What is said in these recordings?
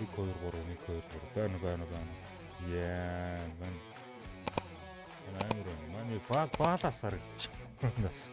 1 2 3 1 2 3 байна, байна, байна. Яа, байна. Амар байна. Манай баг баалаас харагдчих. Нас.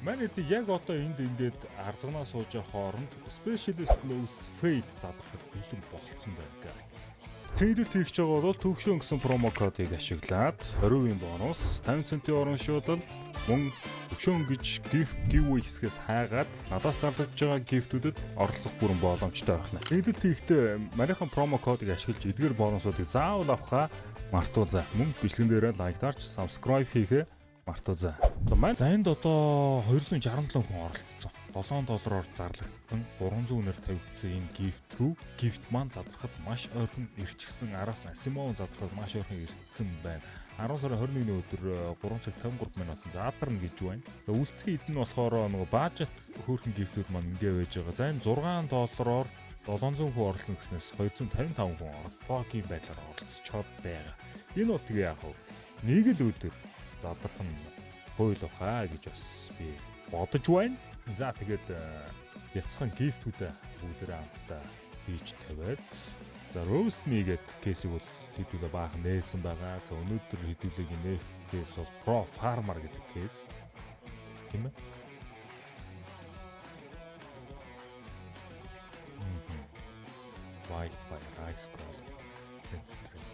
Манай ди яг одоо энд ингээд арзганаа сууж байгаа хооронд Specialist Gloves Fade задрахад бэлэн болцсон байна, guys. Цэдлэлт хийх байгаа бол төвшөн гэсэн promo кодыг ашиглаад 20% бонус, 50 центийн урамшуулал, мөн төвшөн гэж gift giveaway хэсгээс хайгаад надаас зарлагдж байгаа gift үүдэд оролцох бүрэн боломжтой байна. Цэдлэлт хийхдээ манийхан promo кодыг ашиглаж эдгээр бонусуудыг заавал авахаа мартуу за. Мөн бичлэгэн дээрээ like дарж subscribe хийхээ мартуу за. Одоо маань за энд одоо 267 хүн оролцсон. 7 доллараар зарлагдсан, 300 үнээр тавигдсан энэ gift рүү gift маань задрахад маш ойрхон ирчихсэн. Араас нь Asiimov задрахад маш ойрхон ирсэн байна. 10 сарын 21-ний өдөр 3 цаг 53 минутанд задарна гэж байна. За, үлдсэн хэд нь болохоор нөгөө budget хөөрхөн gift үүд маань ингээ байж байгаа. За, энэ 6 доллараар 700 хүн оролцсон гэснээс 255 хүн одоогийн байдлаар оролцочоод байгаа. Энэ бол тэгээ яг нэг л өдөр задрах нь хууль баха гэж бас би бодож байна. За, тэгээд бяцхан gift үүдээ бүгдээрээ хамтдаа хийж тавиад, за, roast me гэдэг case ийг бол хэдүүлээ баахан нээсэн байгаа. За, өнөөдөр хэдүүлээгийн нээх case бол Pro Farmer гэдэг case. Тийм ээ. Wildfire, Ice Cold, Printstream.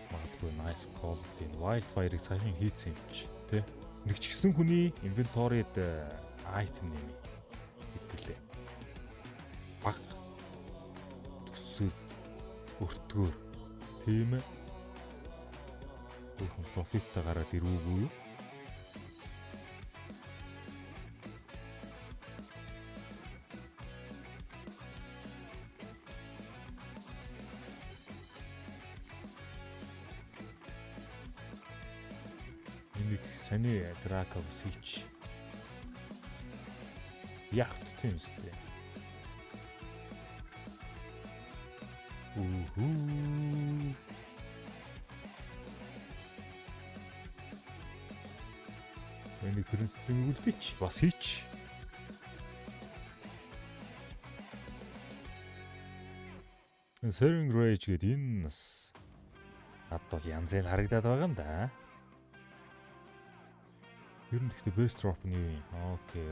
Магадгүй Nice Cold энэ Wildfire-ыг саяхан хийцэн юм чи, тэ? Нэг ч гисэн хүний inventory д item нэмье хэдүүлээ. Баг төсөл өртгөөр, тийм ээ. Өөрхөн profit тай гараад ирвүүгүй юу? Энийг саний Драка бас хийч. Яг тийм үстэй. Үхүү. Энийг print stream үлдээч. Бас хийч. Энэ Searing Rage гэдэг энэ бас надад бол янз янз харагдаад байгаа юм да. Ер нь гэхдээ best drop нь юу юм? Okay.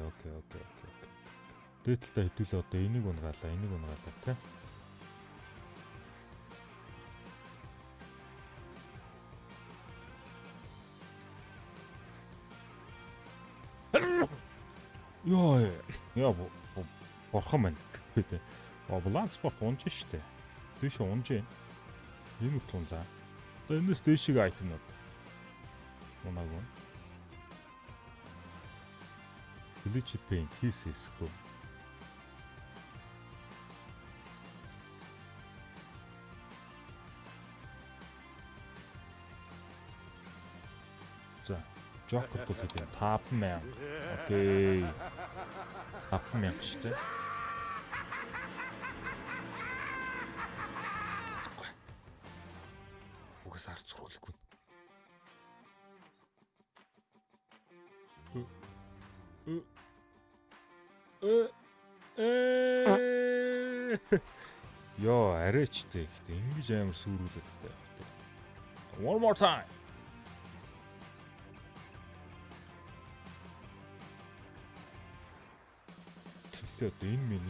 Дээдэлтэй хэдүүлээ одоо энийг унгаалаа, энийг унгаалаа, тэ. Йоо, яа, бурхан маань гэдэг. А, Blunt Sport унж штэ. Дээш унж байна. Энэ үрт унлаа. Одоо энэс дээшиг item нууд. Унаагүй. Glitch paint хийсэсгүй. За, Joker бол хэд юм? 5000. Okay. 5000 шүү дээ. Угаас ард зүрхлэхгүй. Э э э. Йоо, арайч тэ ихтэй ингэж амар сүрүүлээд тахтай явах тэ. One more time. Тэгтээ одоо энэ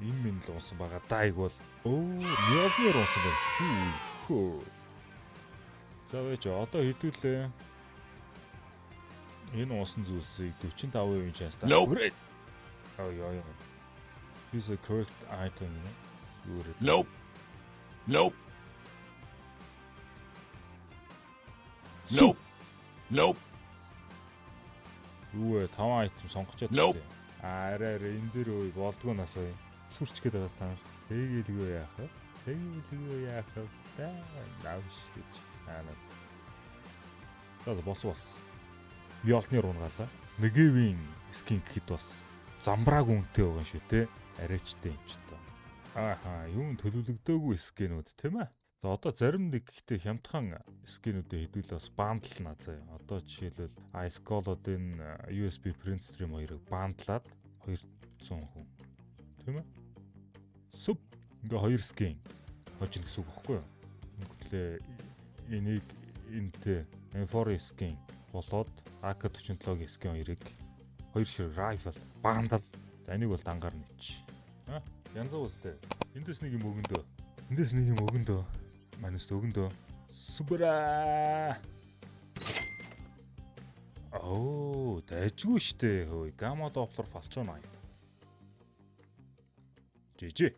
минь л унсан байгаа дайг бол өө Mjolnir унсан байна. Хүү хөө. За, вэж одоо хэдүүлээ. Энэ унсан зүйлсийг 45% chance та. Nope. Аа, ёо ёо. Choose a correct item гэнэ. Юу вэ? Nope. Nope. Nope. Nope. Юу вэ? 5 item сонгочоод Nope. шүү дээ. А, арай арай энэ дээр өө болдгоо насаа. Сүрч гээд байгаас та нар. Тэгэлгүй яах вэ? Тэгэлгүй яах вэ? Да навш гэж аанаас. За, бос бос. Mjolnir унгаалаа. Negev-ийн skin гэхэд бас замбрааг үнэтэй байгаа юм шүү те. Арайчтай юм ч тоо. Ааха, юун төлөвлөгдөөгүй skin үүд, тийм ээ. За, одоо зарим нэг гэхдээ хямдхан skin үүдээ хэдүүлээ бас bundle наа заяа. Одоо жишээлбэл Ice Cold-ын USB Print Stream хоёрыг bundle аад 200 хүн. Тийм ээ? Суп. Ингээ хоёр skin хожно гэсэн үг байхгүй юу? Ингэтлээ энийг энэтэй M4 skin болоод AK-47-гийн skin хоёрыг, хоёр шир rifle bundle. За, энийг бол дангаар нэч. А янзаа үстэй. Эндээс нэг юм өгөндөө. Эндээс нэг юм өгөндөө. Манайс өгөндөө. Супера. Оо, дайжгүй штэ хөөе. Gamma Doppler Falchion Knife. GG.